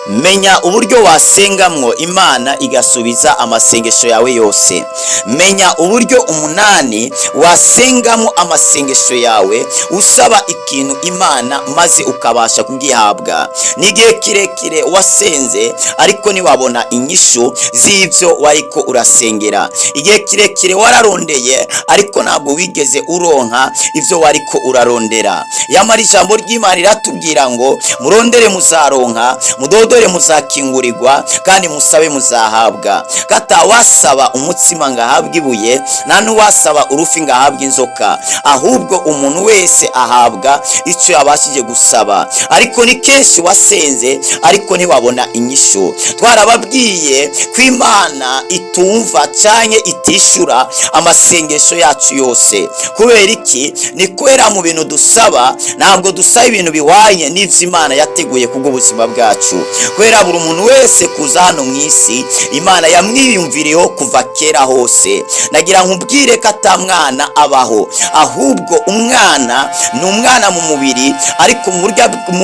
Menya uburyo wasengamwo Imana igasubiza amasengesho yawe yose. Menya uburyo umunani wasengamo amasengesho yawe usaba ikintu Imana maze ukabasha kugihabwa. N'igihe kirekire wasenze ariko ntiwabona inyishu z'ibyo wariko urasengera. Igihe kirekire wararondeye ariko ntabwo wigeze uronka ibyo wariko urarondera. Yamara ijambo ry'Imana riratubwira ngo murondere muzaronka, mudodore muzakingurirwa, kandi musabe muzahabwa. Katawasaba umutsima ngo ahabwe ibuye, nta n'uwasaba urufi ngo ahabwe inzoka, ahubwo umuntu wese ahabwa icyo yabashije gusaba. Ariko ni kenshi wasenze ariko ntiwabona inyishu. Twarababwiye ko Imana itumva canke itishura amasengesho yacu yose. Kubera iki? Ni kubera mu bintu dusaba ntabwo dusaba ibintu bihwanye n'ivyo Imana yateguye kubw'ubuzima bwacu. Kubera buri muntu wese kuza hano mu isi, Imana yamwiyumviriyeho kuva kera hose. Nagira nkubwire ko ata mwana abaho, ahubwo umwana ni umwana mu mubiri, ariko mu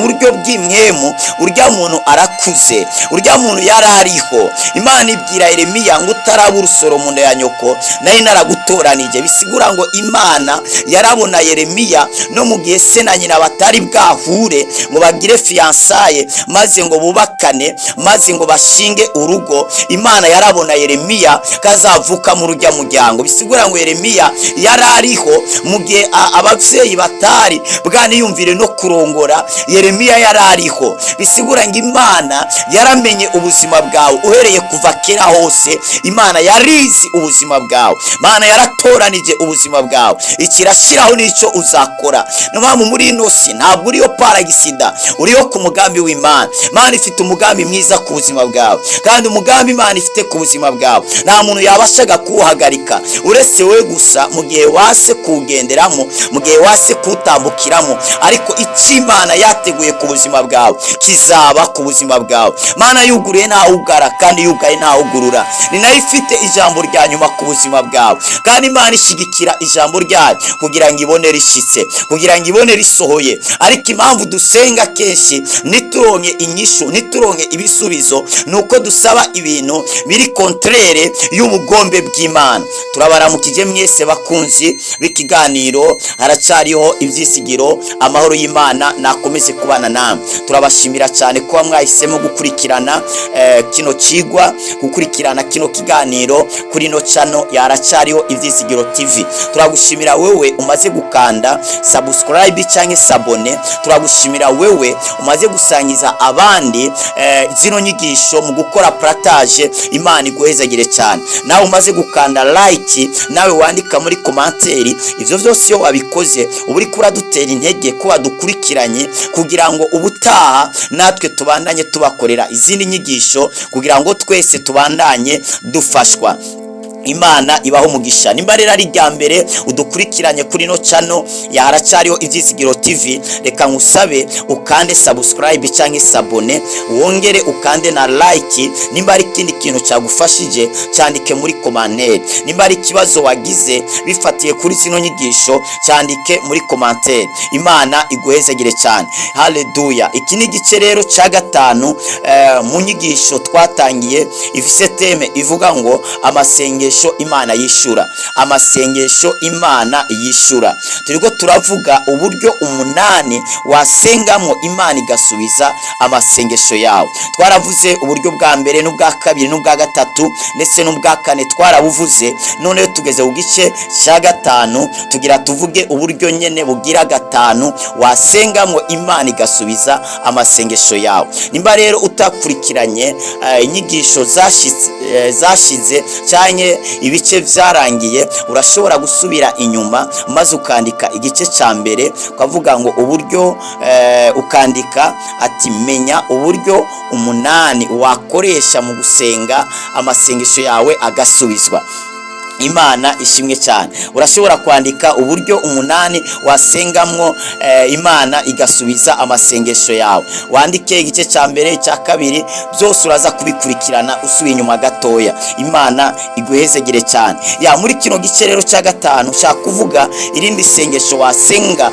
buryo bw'impwemu urya muntu arakuze, urya muntu yari ariho. Imana ibwira Yeremiya ngo utaraba urusoro mu nda ya nyoko nari naragutoranije. Bisigura ngo Imana yarabona Yeremiya no mu gihe se na nyina batari bwahure ngo bagire fiançailles, maze ngo bubakane, maze ngo bashinge urugo. Imana yarabona Yeremiya kazavuka mu rujya muryango. Bisigura ngo Yeremiya yari ariho mu gihe ababyeyi batari bwaniyumvire no kurongora. Yeremiya yari ariho. Bisigura ngo Imana yaramenye ubuzima bwawe uhereye kuva kera hose. Imana yarizi ubuzima bwawe, Imana yaratoranije ubuzima bwawe, ikirashyiraho n'icyo uzakora. Niyo mpamvu muri ino si ntabwo uriyo par accident, uriyo ku mugambi w'Imana. Imana ifite umugambi mwiza ku buzima bwawe, kandi umugambi Imana ifite ku buzima bwawe nta muntu yabashaga kuwuhagarika uretse wowe gusa, mu gihe wase kuwugenderamo, mu gihe wase kuwutambukiramo. Ariko icyo Imana yateguye ku buzima bwawe kizaba ku buzima bwawe. Imana yuguruye ntawugara, kandi yugaye ntawugurura. Ni nayo ifite ijambo rya nyuma ku buzima bwawe, kandi Imana ishyigikira ijambo ryayo kugira ngo ibone rishitse, kugira ngo ibone risohoye. Ariko impamvu dusenga kenshi ntituronke inyishu, ntituronke ibisubizo, ni uko dusaba ibintu biri contraire y'ubugombe bw'Imana. Turabaramukije mwese bakunzi b'ikiganiro Haracyariho Ibyisigiro. Amahoro y'Imana nakomeze kubana namwe. Turabashimira cyane kuba mwahisemo gukurikirana kino cigwa, gukurikirana kino kiganiro kuri ino channel Yaracyariho Ibyisigiro TV. Turagushimira wewe umaze gukanda subscribe cyangwa s'abonner. Turagushimira wewe umaze gusangiza abandi zino nyigisho mu gukora partage. Imana iguhezagire cyane. Nawe umaze gukanda like, nawe wandika muri commentaire, ivyo vyose iyo wabikoze uba uriko uradutera intege ko wadukurikiranye, kugira ngo ubutaha natwe tubandanye tubakorera izindi nyigisho, kugira ngo twese tubandanye dufashwa. Imana ibaho umugisha. Nimba rero ari irya mbere udukurikiranye kuri ino channel ya Haracyariho Ibyizigiro TV, reka nkusabe ukande subscribe cyangwa s'abonner, wongere ukande na like. Nimba ari ikindi kintu cyagufashije, cyandike muri commentaire. Nimba ari ikibazo wagize bifatiye kuri zino nyigisho, cyandike muri commentaire. Imana iguhezagire cyane. Haleluya! Iki ni igice rero cya gatanu mu nyigisho twatangiye ifise thème ivuga ngo amasengesho Imana yishura, amasengesho Imana yishura. Turiko turavuga uburyo umunani wasengamo Imana igasubiza amasengesho yawe. Twaravuze uburyo bwa mbere n'ubwa kabiri n'ubwa gatatu, ndetse n'ubwa kane twarabuvuze. Noneho tugeze ku gice cya gatanu, tugira tuvuge uburyo nyene bugira gatanu wasengamo Imana igasubiza amasengesho yawe. Nimba rero utakurikiranye inyigisho zashize cyane, ibice byarangiye, urashobora gusubira inyuma maze ukandika igice cya mbere, ukavuga ngo uburyo ukandika ati menya uburyo umunani wakoresha mu gusenga amasengesho yawe agasubizwa. Imana ishimwe cyane. Urashobora kwandika uburyo 8 wasengamwo Imana igasubiza amasengesho yawe. Wandike igice cya mbere, icya kabiri, byose uraza kubikurikirana usubiye inyuma gatoya. Imana iguhezegere cyane. Ya, muri kino gice rero cya gatanu nshaka kuvuga irindi sengesho wasenga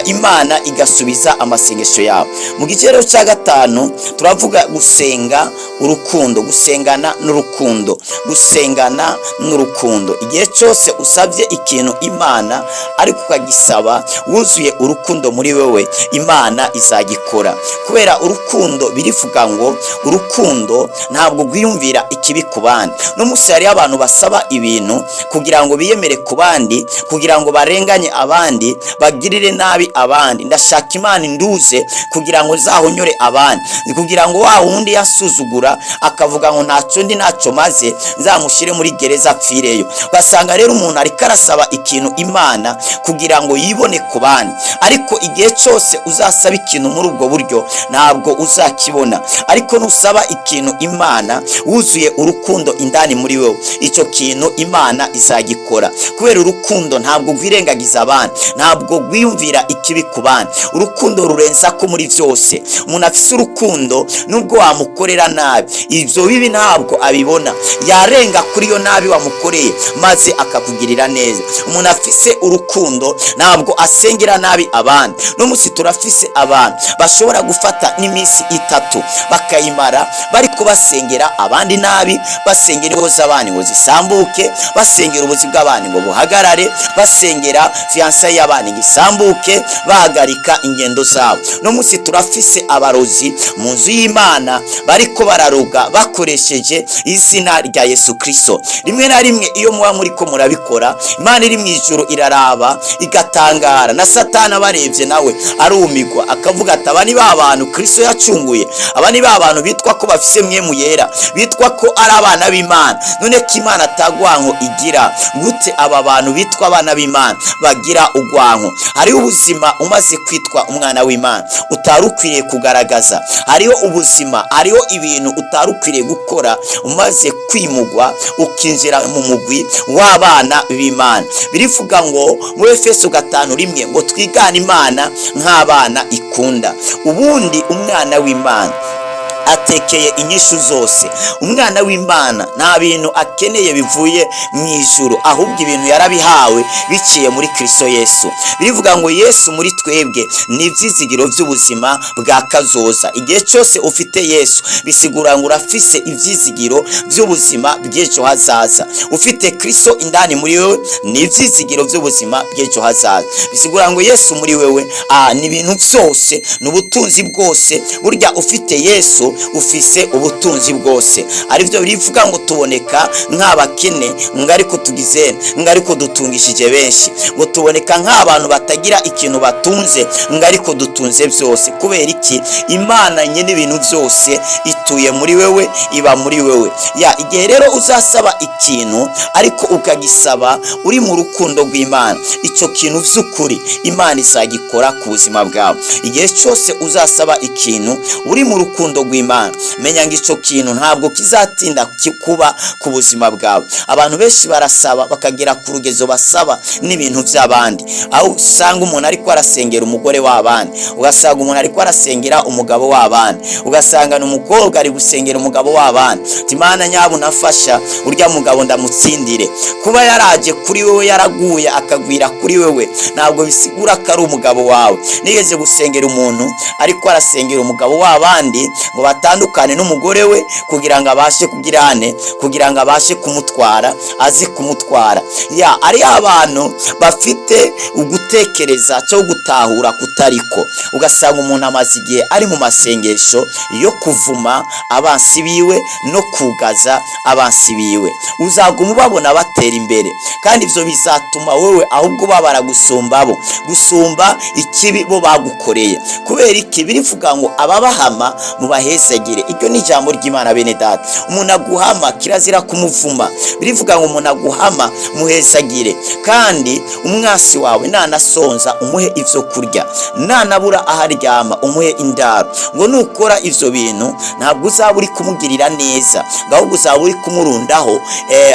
Imana igasubiza amasengesho yawe. Mu gice rero cya gatanu turavuga gusenga urukundo, gusengana n'urukundo, gusengana n'urukundo. Igihe cyose usabye ikintu Imana ariko ukagisaba wuzuye urukundo muri wewe, Imana izagikora, kubera urukundo. Birivuga ngo urukundo ntabwo rwiyumvira ikibi ku bandi. No munsi hariho abantu basaba ibintu kugira ngo biyemere ku bandi, kugira ngo barenganye abandi, bagirire nabi abandi. Ndashaka Imana induze kugira ngo nzahonyore abandi, kugira ngo wa wundi yasuzugura akavuga ngo ntacyo ndi, ntacyo maze, nzamushyire muri gereza apfireyo. Ugasanga rero umuntu ariko arasaba ikintu Imana kugira ngo yibone ku bandi. Ariko igihe cyose uzasaba ikintu muri ubwo buryo, ntabwo uzakibona. Ariko nusaba ikintu Imana wuzuye urukundo indani muri wowe, icyo kintu Imana izagikora, kubera urukundo ntabwo rwirengagiza abandi, ntabwo rwiyumvira ikibi ku bandi. Urukundo rurenza ko muri byose. Umuntu afise urukundo, nubwo wamukorera nabi, ibyo bibi ntabwo abibona, yarenga kuri iyo nabi wamukoreye maze akakugirira neza. Umuntu afise urukundo ntabwo asengera nabi abandi. No munsi turafise abantu bashobora gufata n'iminsi 3 bakayimara bariko basengera abandi nabi, basengera ingo z'abandi ngo zisambuke, basengera ubuzi bw'abandi ngo buhagarare, basengera fiançailles y'abandi ngo isambuke, bahagarika ingendo zabo. No munsi turafise abarozi mu nzu y'Imana bariko bararoga bakoresheje izina rya Yesu Kristo. Rimwe na rimwe iyo muba muriko murabikora, Imana iri mu ijuru iraraba igatangara, na Satani abarebye nawe arumigwa, akavuga ati: "Aba ni ba bantu Kristo yacunguye, aba ni ba bantu bitwa ko bafise Mpwemu Yera, bitwa ko ari abana b'Imana. None ko Imana atagwanko igira, gute aba bantu bitwa abana b'Imana bagira ugwanko?" Hariho ubuzima umaze kwitwa umwana w'Imana utari ukwiriye kugaragaza. Hariho ubuzima, hariho ibintu utari ukwiriye gukora umaze kwimugwa ukinjira mu mugwi w'abana b'Imana. Birivuga ngo mu Efeso 5:1 ngo twigane Imana nk'abana ikunda. Ubundi umwana w'Imana atekeye inyishu zose. Umwana w'Imana nta bintu akeneye bivuye mu ijuru, ahubwo ibintu yarabihawe biciye muri Kristo Yesu. Birivuga ngo Yesu muri twebwe ni ibyizigiro by'ubuzima bwa kazoza. Igihe cyose ufite Yesu, bisigura ngo urafise ibyizigiro by'ubuzima bw'ejo hazaza. Ufite Kristo indani muri wewe, ni ibyizigiro by'ubuzima bw'ejo hazaza. Bisigura ngo Yesu muri wewe ni ibintu byose, ni ubutunzi bwose. Burya ufite Yesu ufise ubutunzi bwose. Aribyo bivuga ngo tuboneka nk'abakene ngo ariko tugize ngo ariko dutungishije benshi, ngo tuboneka nk'abantu batagira ikintu batunze ngo ariko dutunze byose. Kubera iki? Imana nyine ibintu byose ituye muri wewe, iba muri wewe. Ya, igihe rero uzasaba ikintu ariko ukagisaba uri mu rukundo rw'Imana, icyo kintu by'ukuri Imana izagikora ku buzima bwawe. Igihe cyose uzasaba ikintu uri mu rukundo rw'Imana, menya ngo icyo kintu ntabwo kizatinda kuba ku buzima bwawe. Abantu benshi barasaba bakagera ku rugezo basaba n'ibintu by'abandi, aho usanga umuntu ariko arasengera umugore w'abandi, ugasanga umuntu ariko arasengera umugabo w'abandi, ugasanga ni umukobwa ari gusengera umugabo w'abandi. Imana nyabuna afasha urya mugabo ndamutsindire. Kuba yaraje kuri wewe, yaraguye akagwira kuri wewe, ntabwo bisigura ko ari umugabo wawe. Nigeze gusengera umuntu ariko arasengera umugabo w'abandi ngo batandukane n'umugore we, kugira ngo abashe kugirane, kugira ngo abashe kumutwara, azi kumutwara. Ya, ari abantu bafite ugutekereza cyo gutahura kutariko. Ugasanga umuntu amaze igihe ari mu masengesho yo kuvuma abansi biwe no kugaza abansi biwe. Uzaguma ubabona batera imbere, kandi ibyo bizatuma wowe ahubwo babara gusumba bo, gusumba ikibi bo bagukoreye. Kubera iki? Birivuga ngo ababahama mubaheze. Umuhezagire. Iryo ni ijambo ry'Imana, bene data. Umuntu aguhama kirazira kumuvuma. Birivuga ngo umuntu aguhama muhezagire, kandi umwasi wawe nanasonza umuhe ivyo kurya, nanabura aho aryama umuhe indaro. Ngo nukora ivyo bintu, ntabwo uzaba uri kumugirira neza, ngo ahubwo uzaba uri kumurundaho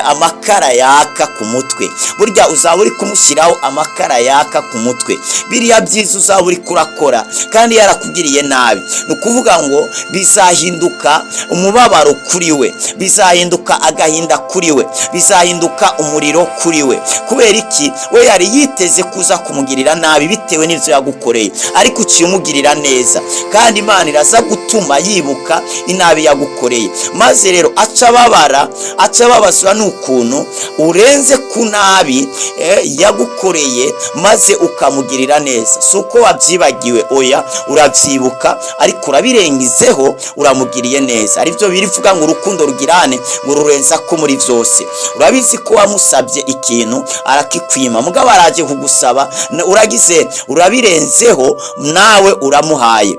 amakara yaka ku mutwe. Burya uzaba uri kumushyiraho amakara yaka ku mutwe. Biriya byiza uzaba uri kurakora kandi yarakugiriye nabi, ni ukuvuga ngo bizahinduka umubabaro kuri we, bizahinduka agahinda kuri we, bizahinduka umuriro kuri we. Kubera iki? We yari yiteze kuza kumugirira nabi bitewe n'ibyo yagukoreye, ariko uciye umugirira neza, kandi Imana iraza gutuma yibuka inabi yagukoreye, maze rero aca ababara, aca ababazwa n'ukuntu urenze ku nabi yagukoreye maze ukamugirira neza. Si uko wabyibagiwe, oya, urabyibuka, ariko urabirengezeho, uramugiriye neza. Aribyo birivuga ngo urukundo rugirane ngo rurenza ko muri byose. Urabizi ko wamusabye ikintu arakikwima, mugabo araje kugusaba, uragize, urabirenzeho, nawe uramuhaye.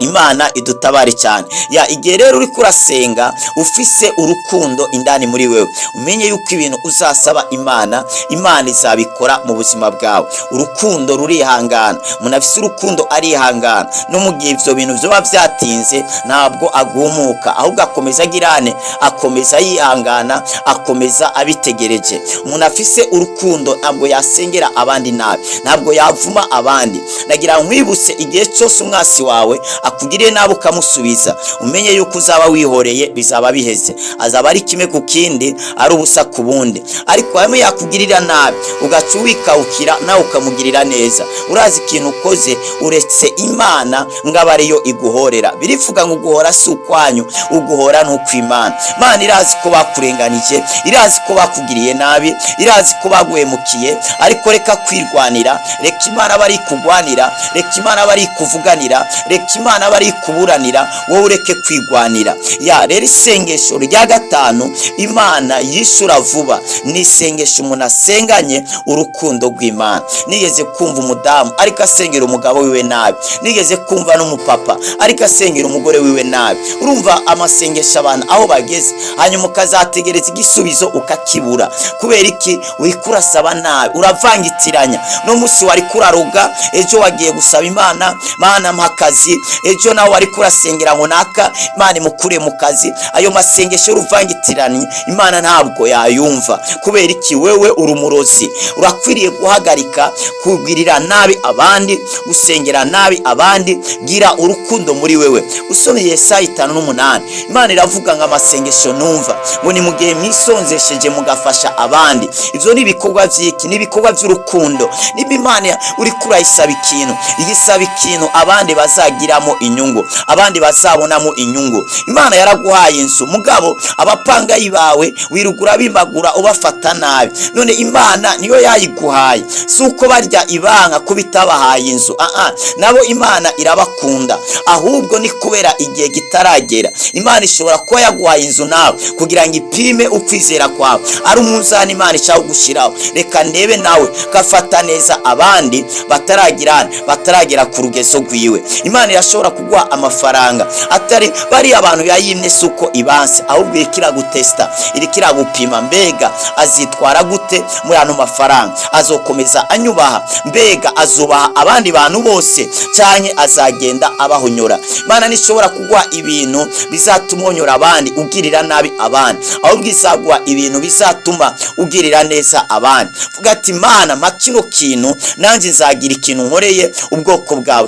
Imana idutabare cyane. Ya igihe rero uri kurasenga ufise urukundo indani muri wewe, umenye yuko ibintu uzasaba Imana, Imana izabikora mu buzima bwawe. Urukundo rurihangana. Umuntu afise urukundo arihangana, no mu gihe ivyo bintu vyoba byatinze ntabwo agumuka, ahubwo akomeza agirane, akomeza yihangana, akomeza abitegereje. Umuntu afise urukundo ntabwo yasengera abandi nabi, ntabwo yavuma abandi. Nagira nkwibutse, igihe cyose umwasi wawe akugiriye nabi ukamusubiza, umenye yuko uzaba wihoreye, bizaba biheze, azaba ari kimwe ku kindi, ari ubusa ku bundi. Ariko hamwe yakugirira nabi ugaca wikawukira nawe ukamugirira neza, urazi ikintu ukoze? Uretse Imana ngo abe ariyo iguhorera. Birivuga ngo uguhora si ukwanyu, uguhora ni ukw'Imana. Imana irazi ko bakurenganije, irazi ko bakugiriye nabi, irazi ko baguhemukiye, ariko reka kwirwanira, reka Imana aba ari kugwanira, reka Imana aba ari kuvuganira, reka Imana aba ari kuburanira, wowe ureke kwigwanira. Ya rero isengesho rya gatanu Imana yishura vuba ni isengesho umuntu asenganye urukundo rw'Imana. Nigeze kumva umudamu ariko asengera umugabo wiwe nabi, nigeze kumva n'umupapa ariko asengera umugore wiwe nabi. Urumva amasengesho abantu aho bageze, hanyuma ukazategereza igisubizo ukakibura. Kubera iki? Uriko urasaba nabi, uravangitiranya. No munsi wari kuraruga, ejo wagiye gusaba Imana, "Mana, mpa akazi", ejo nawe wari kurasengera ngo naka Imana imukure mu kazi. Ayo masengesho y'uruvangitiranye Imana ntabwo yayumva. Kubera iki? Wewe uri umurozi. Urakwiriye guhagarika kugirira nabi abandi, gusengera nabi abandi. Gira urukundo muri wewe. Usomeye Yesaya 58, Imana iravuga ngo amasengesho numva ngo ni mu gihe mwisonzesheje mugafasha abandi. Ivyo ni ibikorwa vy'iki? Ni ibikorwa vy'urukundo. Niba Imana uri kurayisaba ikintu, igisaba ikintu abandi bazagiramo inyungu, abandi bazabonamo inyungu. Imana yaraguhaye inzu, mugabo abapangayi bawe wirugura bimagura, ubafata nabi. None Imana niyo yayiguhaye? Si uko barya ibanga kuba itabahaye inzu, ah, nabo Imana irabakunda, ahubwo ni kubera igihe kitaragera. Imana ishobora kuba yaguhaye inzu nawe kugira ngo ipime ukwizera kwawe, ari umunzani Imana ishaka gushyiraho: reka ndebe nawe gafata neza abandi bataragira, bataragera ku rugezo rwiwe. Imana irashobora kuguha amafaranga atari bariya abantu yayimye, si uko ibanse, ahubwo iriko iragutesta, iriko iragupima: mbega azitwara gute muri ano mafaranga? Azokomeza anyubaha? Mbega azubaha abandi bantu bose, cyane azagenda abahonyora? Imana nishobora kuguha ibintu bizatuma uhonyora abandi, ugirira nabi abandi, ahubwo izaguha ibintu bizatuma ugirira neza abandi. Vuga ati: "Imana, mpa kino kintu, nanjye nzagira ikintu nkoreye ubwoko bwawe.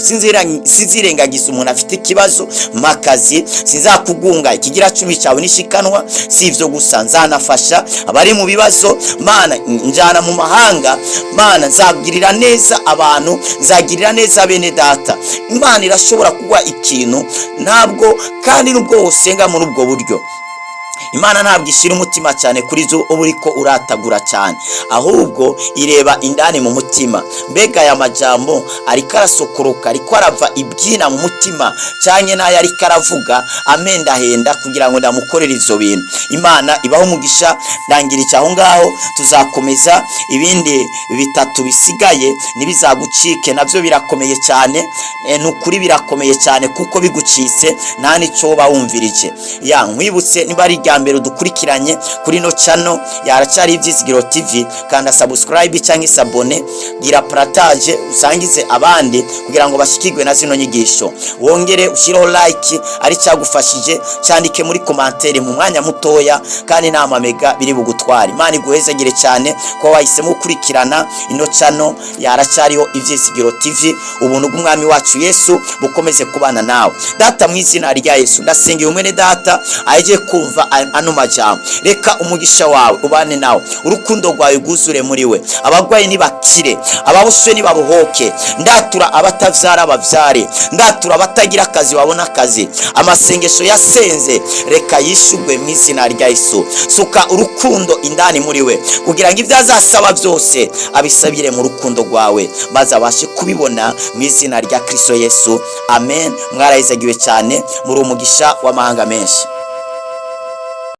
Sinzirengagiza umuntu afite ikibazo, mpa akazi, sinzakugunga ikigira cumi cyawe nishikanwa. Si ivyo gusa, nzanafasha abari mu bibazo. Mana, njyana mu mahanga. Mana, nzagirira neza abantu, nzagirira neza bene data." Imana irashobora kuguha ikintu. Ntabwo kandi nubwo wosenga muri ubwo buryo, Imana ntabwo ishyira umutima cyane kuri zo uba uriko uratagura cyane, ahubwo ireba indani mu mutima. Mbega aya majambo ariko arasokoroka, ariko arava ibyina mu mutima, cyane n'ayo ariko aravuga amendahenda kugira ngo ndamukorere ivyo bintu. Imana ibaho umugisha. Ndangirica aho ngaho, tuzakomeza ibindi bitatu bisigaye, ntibizagucike, nabyo birakomeye cyane. Ni ukuri birakomeye cyane, kuko bigucitse nta n'icyo woba wumvirije. Ya nkwibutse, niba ari irya mbere udukurikiranye kuri ino channel yaracyari Ibyizigiro TV, kanda subscribe cyangwa s'abonner, gira partage, usangize abandi kugira ngo bashikirwe na zino nyigisho. Wongere ushyireho like, ari cyagufashije cyandike muri commentaire mu mwanya mutoya, kandi nta mamega biri bugutwara. Imana iguhezagire cyane ko wahisemo gukurikirana ino channel yaracyariho Ibyizigiro TV. Ubuntu bw'Umwami wacu Yesu bukomeze kubana nawe. Data, mu izina rya Yesu, ndasengera umwene data agiye kumva ano majambo. Reka umugisha wawe ubane nawe, urukundo rwawe rwuzure muri we. Abarwayi nibakire, ababoshwe nibabohoke. Ndatura abatavyara bavyare, ndatura abatagira akazi babona akazi. Amasengesho yasenze reka yishurwe mu izina rya Yesu. Suka urukundo indani muri we, kugira ngo ibyo azasaba byose abisabire mu rukundo rwawe, maze abashe kubibona mu izina rya Kristo Yesu, amen. Mwarahizagiwe cyane, muri umugisha w'amahanga menshi.